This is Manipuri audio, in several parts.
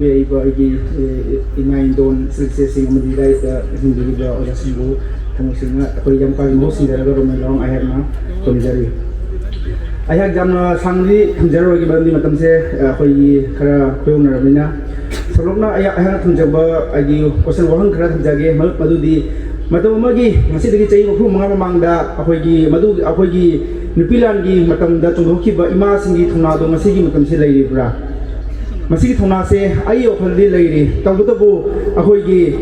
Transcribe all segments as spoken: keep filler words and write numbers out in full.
ꯂꯩꯔꯤꯕ ꯑꯩꯒꯤ, ꯑꯦ, ꯏꯃꯥ ꯏꯟꯗꯣꯟ, ꯏꯆꯦꯁꯤꯡ ꯑꯃꯗꯤ ꯂꯥꯏꯔꯤꯛꯇ ꯍꯤꯡꯕꯤꯔꯤꯕ ꯑꯣꯖꯥꯁꯤꯡꯕꯨ ꯊꯃꯣꯏ ꯁꯦꯡꯅ ꯑꯩꯈꯣꯏ ꯌꯥꯝ ꯀꯥꯒꯤ ꯃꯍꯨꯠ ꯁꯤꯟꯖꯔꯒ ꯔꯣꯃꯦꯟ ꯂꯥꯎꯡ ꯑꯩꯍꯥꯛꯅ ꯈꯨꯔꯨꯝꯖꯔꯤ꯫ ꯑꯩꯍꯥꯛ ꯌꯥꯝꯅ ꯁꯥꯡꯅꯗꯤ ꯊꯝꯖꯔꯔꯣꯏꯒꯦ, ꯃꯔꯝꯗꯤ ꯃꯇꯝꯁꯦ, ꯑ, ꯑꯩꯈꯣꯏꯒꯤ ꯈꯔ ꯈꯨꯌꯧꯅꯔꯕꯅꯤꯅ꯫ ꯁꯝꯂꯞꯅ ꯑꯩꯍꯥꯛ, ꯑꯩꯍꯥꯛꯅ ꯊꯝꯖꯕ ꯑꯩꯒꯤ ꯀꯣꯏꯁꯟ ꯋꯥꯍꯪ ꯈꯔ ꯊꯝꯖꯒꯦ, ꯃꯔꯨꯞ, ꯃꯗꯨꯗꯤ ꯃꯇꯝ ꯑꯃꯒꯤ, ꯉꯁꯤꯗꯒꯤ ꯆꯍꯤ ꯃꯔꯤꯐꯨ ꯃꯉꯥ ꯃꯃꯥꯡꯗ ꯑꯩꯈꯣꯏꯒꯤ, ꯃꯗꯨ, ꯑꯩꯈꯣꯏꯒꯤ ꯅꯨꯄꯤ ꯂꯥꯟꯒꯤ ꯃꯇꯝꯗ ꯆꯣꯡꯊꯣꯛꯈꯤꯕ ꯏꯃꯥꯁꯤꯡꯒꯤ ꯊꯧꯅꯥꯗꯣ ꯉꯁꯤꯒꯤ ꯃꯇꯝꯁꯤ ꯂꯩꯔꯤꯕ꯭ꯔꯥ? ꯃꯁꯤꯒꯤ ꯊꯧꯅꯥꯁꯦ ꯑꯩꯒꯤ ꯋꯥꯈꯜꯗꯤ ꯂꯩꯔꯤ, ꯇꯧꯕꯇꯕꯨ ꯑꯩꯈꯣꯏꯒꯤ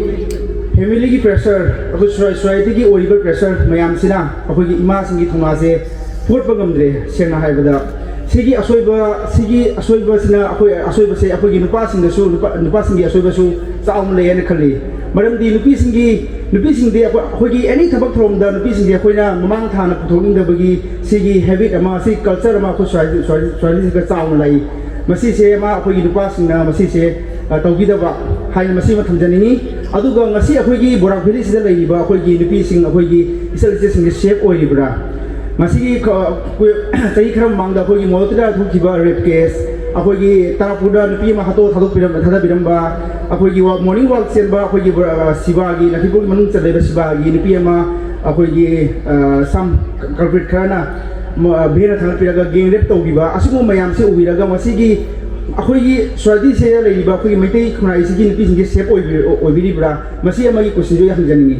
ꯐꯦꯃꯤꯂꯤꯒꯤ ꯄ꯭ꯔꯦꯁꯔ, ꯑꯩꯈꯣꯏ ꯁꯣꯁꯥꯏ-, ꯁꯣꯁꯥꯏꯇꯤꯒꯤ ꯑꯣꯏꯔꯤꯕ ꯄ꯭ꯔꯦꯁꯔ ꯃꯌꯥꯝꯁꯤꯅ ꯑꯩꯈꯣꯏꯒꯤ ꯏꯃꯥꯁꯤꯡꯒꯤ ꯊꯧꯅꯥꯁꯦ ꯐꯨꯒꯠꯄ ꯉꯝꯗ꯭ꯔꯦ꯫ ꯁꯦꯡꯅ ꯍꯥꯏꯔꯕꯗ, ꯁꯤꯒꯤ ꯑꯁꯣꯏꯕ, ꯁꯤꯒꯤ ꯑꯁꯣꯏꯕꯁꯤꯅ ꯑꯩꯈꯣꯏ, ꯑꯁꯣꯏꯕꯁꯦ ꯑꯩꯈꯣꯏꯒꯤ ꯅꯨꯄꯥꯁꯤꯡꯗꯁꯨ, ꯅꯨꯄꯥ, ꯅꯨꯄꯥꯁꯤꯡꯒꯤ ꯑꯁꯣꯏꯕꯁꯨ ꯆꯥꯎꯅ ꯂꯩ ꯍꯥꯏꯅ ꯈꯜꯂꯤ꯫ ꯃꯔꯝꯗꯤ ꯅꯨꯄꯤꯁꯤꯡꯒꯤ, ꯅꯨꯄꯤꯁꯤꯡꯗꯤ ꯑꯩꯈꯣꯏ, ꯑꯩꯈꯣꯏꯒꯤ ꯑꯦꯅꯤ ꯊꯕꯛ ꯊꯧꯔꯝꯗ ꯅꯨꯄꯤꯁꯤꯡꯁꯦ ꯑꯩꯈꯣꯏꯅ ꯃꯃꯥꯡ ꯊꯥꯅ ꯄꯨꯊꯣꯛꯅꯤꯡꯗꯕꯒꯤ ꯁꯤꯒꯤ ꯍꯦꯕꯤꯠ ꯑꯃ, ꯁꯤ ꯀꯜꯆꯔ ꯑꯃ ꯑꯩꯈꯣꯏ ꯁꯣꯁꯥꯏꯇꯤ, ꯁꯣꯁꯥꯏꯇꯤꯁꯤꯗ ꯆꯥꯎꯅ ꯂꯩ꯫ ꯃꯁꯤꯁꯦ ꯑꯃ ꯑꯩꯈꯣꯏꯒꯤ ꯅꯨꯄꯥꯁꯤꯡꯅ ꯃꯁꯤꯁꯦ, ꯑ, ꯇꯧꯕꯤꯗꯕ ꯍꯥꯏꯅ ꯃꯁꯤꯃ ꯊꯝꯖꯅꯤꯡꯉꯤ꯫ ꯑꯗꯨꯒ ꯉꯁꯤ ꯑꯩꯈꯣꯏꯒꯤ ꯕꯣꯔꯥꯛ ꯚꯦꯂꯤꯁꯤꯗ ꯂꯩꯔꯤꯕ ꯑꯩꯈꯣꯏꯒꯤ ꯅꯨꯄꯤꯁꯤꯡ, ꯑꯩꯈꯣꯏꯒꯤ ꯏꯆꯜ ꯏꯆꯦꯁꯤꯡꯁꯦ ꯁꯦꯐ ꯑꯣꯏꯔꯤꯕ꯭ꯔꯥ? ꯉꯁꯤꯒꯤ ꯀ-, ꯀꯨ-, ꯆꯍꯤ ꯈꯔ ꯃꯃꯥꯡꯗ ꯑꯩꯈꯣꯏꯒꯤ ꯃꯣꯗꯣꯇꯤꯗ ꯊꯣꯛꯈꯤꯕ ꯔꯦꯞ ꯀꯦꯁ, ꯑꯩꯈꯣꯏꯒꯤ ꯇꯔꯥꯄꯨꯔꯗ ꯅꯨꯄꯤ ꯑꯃ ꯍꯥꯠꯇꯣꯛꯑ ꯊꯥꯗꯣꯛꯄꯤꯔꯝ-, ꯊꯥꯗꯕꯤꯔꯝꯕ, ꯑꯩꯈꯣꯏꯒꯤ ꯋꯥ-, ꯃꯣꯔꯅꯤꯡ ꯋꯥꯛ ꯆꯦꯟꯕ ꯑꯩꯈꯣꯏꯒꯤ ꯕꯣꯔꯥ-, ꯁꯤꯕꯥꯒꯤ, ꯂꯛꯈꯤꯄꯨꯔꯒꯤ ꯃꯅꯨꯡ ꯆꯜꯂꯤꯕ ꯁꯤꯕꯥꯒꯤ ꯅꯨꯄꯤ ꯑꯃ ꯑꯩꯈꯣꯏꯒꯤ, ꯑ, ꯁꯝ ꯀꯜꯄ꯭ꯔꯤꯠ ꯈꯔꯅ ꯃ-, ꯚꯦꯟꯅ ꯊꯥꯡꯒꯠꯄꯤꯔꯒ ꯒꯦꯡ ꯔꯦꯞ ꯇꯧꯈꯤꯕ, ꯑꯁꯤꯒꯨꯝꯕ ꯃꯌꯥꯝꯁꯦ ꯎꯕꯤꯔꯒ ꯃꯁꯤꯒꯤ ꯑꯩꯈꯣꯏꯒꯤ ꯁꯣꯁꯥꯏꯇꯤꯁꯤꯗ ꯂꯩꯔꯤꯕ ꯑꯩꯈꯣꯏꯒꯤ ꯃꯩꯇꯩ ꯈꯨꯟꯅꯥꯏꯁꯤꯒꯤ ꯅꯨꯄꯤꯁꯤꯡꯁꯦ ꯁꯦꯐ ꯑꯣꯏꯕꯤ-, ꯑꯣꯏꯕꯤꯔꯤꯕ꯭ꯔꯥ? ꯃꯁꯤ ꯑꯃꯒꯤ ꯀꯣꯏꯁꯟꯁꯨ ꯑꯩ ꯍꯪꯖꯅꯤꯡꯉꯤ꯫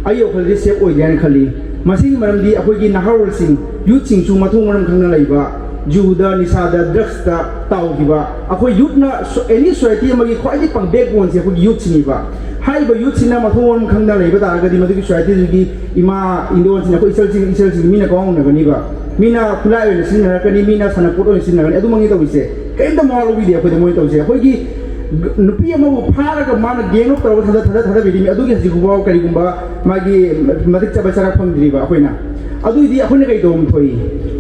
ꯑꯩꯒꯤ ꯋꯥꯈꯜꯗꯗꯤ ꯁꯦꯐ ꯑꯣꯏꯗꯦ ꯍꯥꯏꯅ ꯈꯜꯂꯤ꯫ ꯃꯁꯤꯒꯤ ꯃꯔꯝꯗꯤ ꯑꯩꯈꯣꯏꯒꯤ ꯅꯍꯥꯔꯣꯜꯁꯤꯡ, ꯌꯨꯠꯁꯤꯡꯁꯨ ꯃꯊꯣꯡ ꯃꯔꯝ ꯈꯪꯅ ꯂꯩꯕ, ꯖꯨꯗ, ꯅꯤꯁꯥꯗ, ꯗ꯭ꯔꯛꯁꯇ ꯇꯥꯎꯈꯤꯕ, ꯑꯩꯈꯣꯏ ꯌꯨꯠꯅ ꯁꯣ-, ꯑꯦꯅꯤ ꯁꯣꯁꯥꯏꯇꯤ ꯑꯃꯒꯤ ꯈ꯭ꯋꯥꯏꯗꯒꯤ ꯄꯪ-, ꯕꯦꯛꯕꯣꯟꯁꯦ ꯑꯩꯈꯣꯏꯒꯤ ꯌꯨꯠꯁꯤꯅꯤꯕ꯫ ꯍꯥꯏꯔꯤꯕ ꯌꯨꯠꯁꯤꯅ ꯃꯊꯣꯡ ꯃꯔꯝ ꯈꯪꯗꯅ ꯂꯩꯕ ꯇꯥꯔꯒꯗꯤ ꯃꯗꯨꯒꯤ ꯁꯣꯁꯥꯏꯇꯤꯗꯨꯒꯤ ꯏꯃꯥ ꯏꯟꯗꯣꯟꯁꯤꯡ, ꯑꯩꯈꯣꯏ ꯏꯆꯜꯁꯤꯡ, ꯏꯆꯜꯁꯤꯡ ꯃꯤꯅ ꯀꯥꯎꯅꯒꯅꯤꯕ꯫ ꯃꯤꯅ ꯈꯨꯠꯂꯥꯏ ꯑꯣꯏꯅ ꯁꯤꯖꯤꯟꯅꯔꯛꯀꯅꯤ, ꯃꯤꯅ ꯁꯥꯟꯅꯄꯣꯠ ꯑꯣꯏꯅ ꯁꯤꯖꯤꯟꯅꯔꯛꯀꯅꯤ꯫ ꯑꯗꯨꯃꯛꯅꯤ ꯇꯧꯔꯤꯁꯦ꯫ ꯀꯔꯤꯝꯇ ꯃꯋꯥ ꯂꯧꯕꯤꯗꯦ ꯑꯩꯈꯣꯏꯗ ꯃꯣꯏꯅ ꯇꯧꯔꯤꯁꯦ꯫ ꯑꯩꯈꯣꯏꯒꯤ ꯅꯨꯄꯤ ꯑꯃꯕꯨ ꯐꯥꯔꯒ ꯃꯥꯅ ꯒꯦꯡ ꯔꯦꯞ ꯇꯧꯔꯒ ꯊꯥꯗ-, ꯊꯥꯗ-, ꯊꯥꯗꯕꯤꯔꯤꯃꯤ꯫ ꯑꯗꯨꯒꯤ ꯍꯧꯖꯤꯛ ꯐꯥꯎꯕ ꯀꯔꯤꯒꯨꯝꯕ ꯃꯥꯒꯤ ꯃꯇꯤꯛ ꯆꯥꯕ ꯆꯔꯥ ꯐꯪꯗ꯭ꯔꯤꯕ ꯑꯩꯈꯣꯏꯅ꯫ ꯑꯗꯨꯏꯗꯤ ꯑꯩꯈꯣꯏꯅ ꯀꯩ ꯇꯧꯐꯝ ꯊꯣꯛꯏ?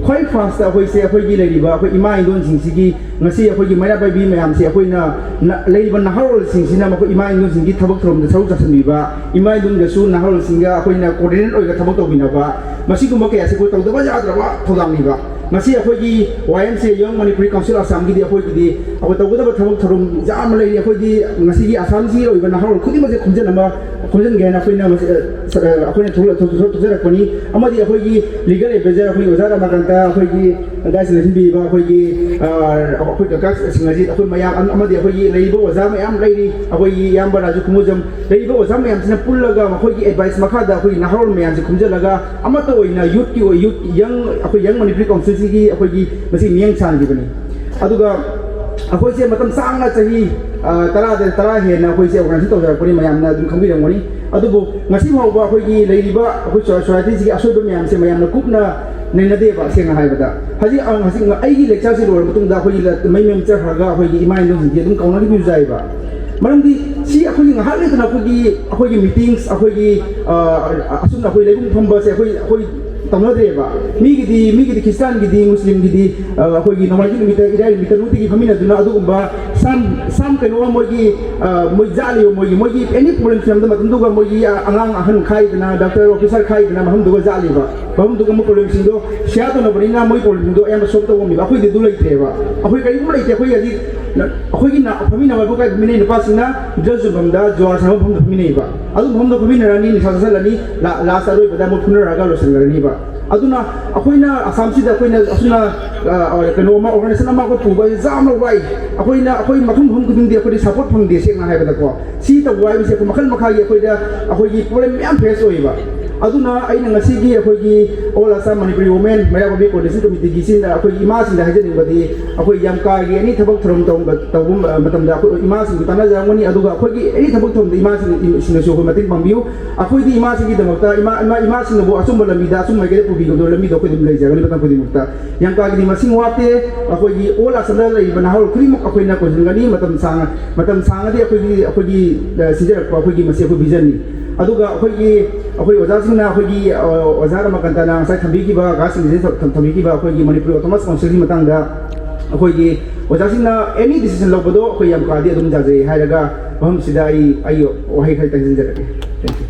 ꯈ꯭ꯋꯥꯏ ꯐꯥꯔꯁꯇ ꯑꯩꯈꯣꯏꯁꯦ, ꯑꯩꯈꯣꯏꯒꯤ ꯂꯩꯔꯤꯕ ꯑꯩꯈꯣꯏ ꯏꯃꯥ ꯏꯟꯗꯣꯟꯁꯤꯡꯁꯤꯒꯤ ꯉꯁꯤ ꯑꯩꯈꯣꯏꯒꯤ ꯃꯩꯔꯥ ꯄꯥꯏꯕꯤ ꯃꯌꯥꯝꯁꯦ, ꯑꯩꯈꯣꯏꯅ ꯅ-, ꯂꯩꯔꯤꯕ ꯅꯍꯥꯔꯣꯜꯁꯤꯡꯁꯤꯅ ꯃꯈꯣꯏ ꯏꯃꯥ ꯏꯟꯗꯣꯟꯁꯤꯡꯒꯤ ꯊꯕꯛ ꯊꯧꯔꯝꯗ ꯁꯔꯨꯛ ꯆꯥꯁꯤꯟꯕꯤꯕ, ꯏꯃꯥ ꯏꯟꯗꯣꯟꯒꯁꯨ ꯅꯍꯥꯔꯣꯜꯁꯤꯡꯒ ꯑꯩꯈꯣꯏꯅ ꯀꯣꯑꯣꯔꯗꯤꯅꯦꯠ ꯑꯣꯏꯔꯒ ꯊꯕꯛ ꯇꯧꯃꯤꯟꯅꯕ, ꯃꯁꯤꯒꯨꯝꯕ ꯀꯌꯥꯁꯦ ꯑꯩꯈꯣꯏ ꯇꯧꯗꯕ ꯌꯥꯗ꯭ꯔꯕ ꯊꯧꯗꯥꯡꯅꯤꯕ꯫ ꯉꯁꯤ ꯑꯩꯈꯣꯏꯒꯤ ꯋꯥꯏ ꯑꯦꯝ ꯁꯤ ꯑꯦ, ꯌꯪ ꯃꯅꯤꯄꯨꯔꯤ ꯀꯥꯎꯟꯁꯤꯜ ꯑꯁꯥꯝꯒꯤꯗꯤ ꯑꯩꯈꯣꯏꯒꯤꯗꯤ ꯑꯩꯈꯣꯏ ꯇꯧꯒꯗꯕ ꯊꯕꯛ ꯊꯧꯔꯝ ꯌꯥꯝ ꯑꯃ ꯂꯩꯔꯤ꯫ ꯑꯩꯈꯣꯏꯗꯤ ꯉꯁꯤꯒꯤ ꯑꯁꯥꯝꯁꯤꯒꯤ ꯑꯣꯏꯕ ꯅꯍꯥꯔꯣꯜ ꯈꯨꯗꯤꯡꯃꯛꯁꯦ ꯈꯣꯝꯖꯤꯟ ꯑꯃ ꯈꯣꯝꯖꯤꯟꯒꯦ ꯍꯥꯏꯅ ꯑꯩꯈꯣꯏꯅ ꯉꯁꯤ, ꯑ, ꯑꯩꯈꯣꯏꯅ ꯊꯣꯛꯂ-, ꯊꯣꯛ-, ꯊꯣꯛ-, ꯊꯣꯛꯆꯔꯛꯄꯅꯤ꯫ ꯑꯃꯗꯤ ꯑꯩꯈꯣꯏꯒꯤ ꯂꯤꯒꯦꯜ ꯑꯦꯗꯚꯥꯏꯖꯔ ꯑꯩꯈꯣꯏꯒꯤ ꯑꯣꯖꯥ ꯔꯥꯃꯥꯀꯥꯟꯇ, ꯑꯩꯈꯣꯏꯒꯤ ꯗꯥꯏꯁꯤꯅ ꯁꯤꯟꯕꯤꯔꯤꯕ ꯑꯩꯈꯣꯏꯒꯤ, ꯑ, ꯑꯩꯈꯣꯏ ꯀꯀꯥꯁꯤꯡ ꯑꯁꯤ ꯑꯩꯈꯣꯏ ꯃꯌꯥꯝ ꯑꯃꯗꯤ ꯑꯩꯈꯣꯏꯒꯤ ꯂꯩꯔꯤꯕ ꯑꯣꯖꯥ ꯃꯌꯥꯝ ꯂꯩꯔꯤ, ꯑꯩꯈꯣꯏꯒꯤ ꯏꯌꯥꯝꯕ ꯔꯥꯖꯨ ꯈꯨꯃꯨꯖꯝ, ꯂꯩꯔꯤꯕ ꯑꯣꯖꯥ ꯃꯌꯥꯝꯁꯤꯅ ꯄꯨꯜꯂꯒ ꯃꯈꯣꯏꯒꯤ ꯑꯦꯗꯚꯥꯏꯁ ꯃꯈꯥꯗ ꯑꯩꯈꯣꯏꯒꯤ ꯅꯍꯥꯔꯣꯜ ꯃꯌꯥꯝꯁꯦ ꯈꯣꯝꯖꯤꯜꯂꯒ ꯑꯃꯠꯇ ꯑꯣꯏꯅ ꯌꯨꯠꯀꯤ ꯑꯣꯏ-, ꯌꯨꯠ, ꯌꯪ, ꯑꯩꯈꯣꯏ ꯌꯪ ꯃꯅꯤꯄꯨꯔꯤ ꯀꯥꯎꯟꯁꯤꯜꯁꯤꯒꯤ ꯑꯩꯈꯣꯏꯒꯤ ꯃꯁꯤ ꯃꯤꯠꯌꯦꯡ ꯁꯥꯟꯈꯤꯕꯅꯤ꯫ ꯑꯗꯨꯒ ꯑꯩꯈꯣꯏꯁꯦ ꯃꯇꯝ ꯁꯥꯡꯅ ꯆꯍꯤ, ꯑ, ꯇꯔꯥꯗ, ꯇꯔꯥ ꯍꯦꯟꯅ ꯑꯩꯈꯣꯏꯁꯦ ꯑꯣꯔꯒꯅꯥꯏꯖꯦꯁꯟ ꯇꯧꯖꯔꯛꯄꯅꯤ, ꯃꯌꯥꯝꯅ ꯑꯗꯨꯝ ꯈꯪꯕꯤꯔꯝꯒꯅꯤ꯫ ꯑꯗꯨꯕꯨ ꯉꯁꯤ ꯐꯥꯎꯕ ꯑꯩꯈꯣꯏꯒꯤ ꯂꯩꯔꯤꯕ ꯑꯩꯈꯣꯏ ꯁꯣ-, ꯁꯣꯁꯥꯏꯇꯤꯁꯤꯒꯤ ꯑꯁꯣꯏꯕ ꯃꯌꯥꯝꯁꯦ ꯃꯌꯥꯝꯅ ꯀꯨꯞꯅ ꯅꯩꯅꯗꯦꯕ꯫ ꯁꯦꯡꯅ ꯍꯥꯏꯕꯗ ꯍꯧꯖꯤꯛ, ꯑ, ꯍꯧꯖꯤꯛ ꯑꯩꯒꯤ ꯂꯦꯛꯆꯔꯁꯤ ꯂꯣꯏꯔꯕ ꯃꯇꯨꯡꯗ ꯑꯩꯈꯣꯏꯒꯤ ꯂ-, ꯃꯌꯨꯝ ꯃꯌꯨꯝ ꯆꯠꯈ꯭ꯔꯒ ꯑꯩꯈꯣꯏꯒꯤ ꯏꯃꯥ ꯏꯟꯗꯣꯟꯁꯤꯡꯁꯦ ꯑꯗꯨꯝ ꯀꯧꯅꯈꯤꯕꯁꯨ ꯌꯥꯏꯕ꯫ ꯃꯔꯝꯗꯤ ꯁꯤ ꯑꯩꯈꯣꯏꯒꯤ ꯉꯥꯏꯍꯥꯛ ꯂꯩꯇꯅ ꯑꯩꯈꯣꯏꯒꯤ, ꯑꯩꯈꯣꯏꯒꯤ ꯃꯤꯇꯤꯡꯁ, ꯑꯩꯈꯣꯏꯒꯤ, ꯑ, ꯑꯁꯨꯝꯅ ꯑꯩꯈꯣꯏ ꯂꯩꯐꯝ ꯐꯝꯕꯁꯦ ꯑꯩꯈꯣꯏ, ꯑꯩꯈꯣꯏ ꯇꯧꯅꯗ꯭ꯔꯦꯕ꯫ ꯃꯤꯒꯤꯗꯤ, ꯃꯤꯒꯤꯗꯤ ꯈ꯭ꯔꯤꯁꯇꯥꯟꯒꯤꯗꯤ, ꯃꯨꯁꯂꯤꯝꯒꯤꯗꯤ, ꯑ, ꯑꯩꯈꯣꯏꯒꯤ ꯅꯣꯡꯃꯥꯏꯖꯤꯡ ꯅꯨꯃꯤꯠꯇ, ꯏꯔꯥꯏ ꯅꯨꯃꯤꯠꯇ ꯅꯨꯡꯇꯤꯒꯤ ꯐꯝꯃꯤꯟꯅꯗꯨꯅ ꯑꯗꯨꯒꯨꯝꯕ ꯁꯝ, ꯁꯝ ꯀꯩꯅꯣ ꯃꯣꯏꯒꯤ, ꯑ, ꯃꯣꯏ ꯖꯥꯠꯂꯤꯕ ꯃꯣꯏꯒꯤ, ꯃꯣꯏꯒꯤ ꯑꯦꯅꯤ ꯄ꯭ꯔꯣꯕ꯭ꯂꯦꯝ ꯊꯤꯔꯝꯗ ꯃꯇꯝꯗꯨꯒ ꯃꯣꯏꯒꯤ, ꯑ, ꯑꯉꯥꯡ ꯑꯍꯟ ꯈꯥꯏꯗꯅ, ꯗꯣꯛꯇꯔ ꯑꯣꯐꯤꯁꯥꯔ ꯈꯥꯏꯗꯅ ꯃꯐꯝꯗꯨꯒ ꯖꯥꯠꯂꯤꯕ꯫ ꯃꯐꯝꯗꯨꯒ ꯃꯣꯏ ꯄ꯭ꯔꯣꯕ꯭ꯂꯦꯝꯁꯤꯡꯗꯣ ꯁꯤꯌꯥꯔ ꯇꯧꯅꯕꯅꯤꯅ ꯃꯣꯏ ꯄ꯭ꯔꯣꯕ꯭ꯂꯦꯝꯗꯣ ꯑꯌꯥꯝꯕ ꯁꯣꯜꯕ ꯇꯧꯕ ꯉꯝꯃꯤꯕ꯫ ꯑꯩꯈꯣꯏꯗꯤ ꯑꯗꯨ ꯂꯩꯇ꯭ꯔꯦꯕ꯫ ꯑꯩꯈꯣꯏ ꯀꯔꯤꯒꯨꯝꯕ ꯂꯩꯇꯦ꯫ ꯑꯩꯈꯣꯏ ꯍꯧꯖꯤꯛ ꯑꯩꯈꯣꯏꯒꯤ ꯅ-, ꯐꯝꯃꯤꯟꯅꯕ ꯍꯥꯏꯕꯨ ꯀꯥꯏ ꯐꯝꯃꯤꯟꯅꯩ? ꯅꯨꯄꯥꯁꯤꯡꯅ ꯗ꯭ꯔꯒ ꯌꯣꯟꯐꯝꯗ, ꯖꯨꯋꯥꯔ ꯁꯥꯟꯅꯕ ꯃꯐꯝꯗ ꯐꯝꯃꯤꯟꯅꯩꯕ꯫ ꯑꯗꯨ ꯃꯐꯝꯗ ꯐꯝꯃꯤꯟꯅꯔꯅꯤ, ꯅꯤꯁꯥ ꯆꯥꯁꯤꯜꯂꯅꯤ, ꯂꯥ-, ꯂꯥꯁ ꯑꯔꯣꯏꯕꯗ ꯑꯃꯨꯛ ꯐꯨꯅꯔꯒ ꯂꯣꯏꯁꯤꯟꯈ꯭ꯔꯅꯤꯕ꯫ ꯑꯗꯨꯅ ꯑꯩꯈꯣꯏꯅ ꯑꯁꯥꯝꯁꯤꯗ ꯑꯩꯈꯣꯏꯅ ꯑꯁꯨꯝꯅ, ꯑ, ꯀꯩꯅꯣ ꯑꯃ, ꯑꯣꯔꯒꯅꯥꯏꯖꯦꯁꯟ ꯑꯃ ꯑꯩꯈꯣꯏ ꯄꯨꯕ ꯍꯥꯏꯁꯦ ꯌꯥꯝꯅ ꯋꯥꯏ꯫ ꯑꯩꯈꯣꯏꯅ, ꯑꯩꯈꯣꯏ ꯃꯐꯝ ꯃꯐꯝ ꯈꯨꯗꯤꯡꯗꯤ ꯑꯩꯈꯣꯏꯗꯤ ꯁꯄꯣꯔꯠ ꯐꯪꯗꯦ, ꯁꯦꯡꯅ ꯍꯥꯏꯕꯗꯀꯣ꯫ ꯁꯤ ꯇꯧꯕ ꯍꯥꯏꯕꯁꯦ ꯑꯩꯈꯣꯏ ꯃꯈꯜ ꯃꯈꯥꯒꯤ ꯑꯩꯈꯣꯏꯗ ꯑꯩꯈꯣꯏꯒꯤ ꯄ꯭ꯔꯣꯕ꯭ꯂꯦꯝ ꯃꯌꯥꯝ ꯐꯦꯁ ꯑꯣꯏꯌꯦꯕ꯫ ꯑꯗꯨꯅ ꯑꯩꯅ ꯉꯁꯤꯒꯤ ꯑꯩꯈꯣꯏꯒꯤ All Assam Manipuri Women ꯃꯩꯔꯥ ꯄꯥꯛꯄꯤ Coordination Committeeꯒꯤꯁꯤꯅ ꯑꯩꯈꯣꯏ ꯏꯃꯥꯁꯤꯡꯗ ꯍꯥꯏꯖꯅꯤꯡꯕꯗꯤ, ꯑꯩꯈꯣꯏ ꯌꯥꯝꯀꯥꯒꯤ ꯑꯦꯅꯤ ꯊꯕꯛ ꯊꯧꯔꯝ ꯇꯧꯕ, ꯇꯧꯕ ꯃꯇꯝꯗ ꯑꯩꯈꯣꯏ ꯏꯃꯥꯁꯤꯡꯕꯨ ꯇꯥꯟꯅꯖꯔꯝꯒꯅꯤ꯫ ꯑꯗꯨꯒ ꯑꯩꯈꯣꯏꯒꯤ ꯑꯦꯅꯤ ꯊꯕꯛ ꯊꯧꯔꯝꯗ ꯏꯃꯥꯁꯤꯡ, ꯁꯤꯡꯅꯁꯨ ꯑꯩꯈꯣꯏ ꯃꯇꯦꯡ ꯄꯥꯡꯕꯤꯌꯨ꯫ ꯑꯩꯈꯣꯏꯗꯤ ꯏꯃꯥꯁꯤꯡꯒꯤꯗꯃꯛꯇ, ꯏꯃꯥ, ꯏꯃꯥ, ꯏꯃꯥꯁꯤꯡꯅꯕꯨ ꯑꯆꯨꯝꯕ ꯂꯝꯕꯤꯗ, ꯑꯆꯨꯝꯕ ꯃꯥꯏꯀꯩꯗ ꯄꯨꯕꯤꯒꯗꯕ ꯂꯝꯕꯤꯗꯣ ꯑꯩꯈꯣꯏ ꯑꯗꯨꯝ ꯂꯩꯖꯒꯅꯤ ꯃꯇꯝ ꯈꯨꯗꯤꯡꯃꯛꯇ꯫ ꯌꯥꯝꯀꯥꯒꯤꯗꯤ ꯃꯁꯤꯡ ꯋꯥꯠꯇꯦ꯫ ꯑꯩꯈꯣꯏꯒꯤ All Assamꯗ ꯂꯩꯔꯤꯕ ꯅꯍꯥꯔꯣꯜ ꯈꯨꯗꯤꯡꯃꯛ ꯑꯩꯈꯣꯏꯅ ꯀꯣꯟꯁꯤꯟꯒꯅꯤ꯫ ꯃꯇꯝ ꯁꯥꯡꯅ, ꯃꯇꯝ ꯁꯥꯡꯉꯗꯤ ꯑꯩꯈꯣꯏꯒꯤ, ꯑꯩꯈꯣꯏꯒꯤ, ꯑ, ꯁꯤꯟꯖꯔꯛꯄ ꯑꯩꯈꯣꯏꯒꯤ ꯃꯁꯤ ꯑꯩꯈꯣꯏ visionꯅꯤ꯫ ꯑꯗꯨꯒ ꯑꯩꯈꯣꯏꯒꯤ, ꯑꯩꯈꯣꯏ ꯑꯣꯖꯥꯁꯤꯡꯅ ꯑꯩꯈꯣꯏꯒꯤ, ꯑ, ꯑꯣꯖꯥ ꯔꯥꯃꯥꯀꯥꯟꯇꯅ ꯉꯁꯥꯏ ꯊꯝꯕꯤꯈꯤꯕ, ꯒꯥꯁ ꯊꯝ-, ꯊꯝꯕꯤꯈꯤꯕ ꯑꯩꯈꯣꯏꯒꯤ ꯃꯅꯤꯄꯨꯔ Autonomous Councilꯒꯤ ꯃꯇꯥꯡꯗ ꯑꯩꯈꯣꯏꯒꯤ ꯑꯣꯖꯥꯁꯤꯡꯅ ꯑꯦꯅꯤ ꯗꯤꯁꯤꯖꯟ ꯂꯧꯕꯗꯣ ꯑꯩꯈꯣꯏ ꯌꯥꯝꯀꯥꯗꯤ ꯑꯗꯨꯝ ꯌꯥꯖꯩ ꯍꯥꯏꯔꯒ ꯃꯐꯝꯁꯤꯗ ꯑꯩ, ꯑꯩ ꯋꯥꯍꯩ ꯈꯔ ꯇꯪꯁꯤꯟꯖꯔꯒꯦ꯫ Thank you꯫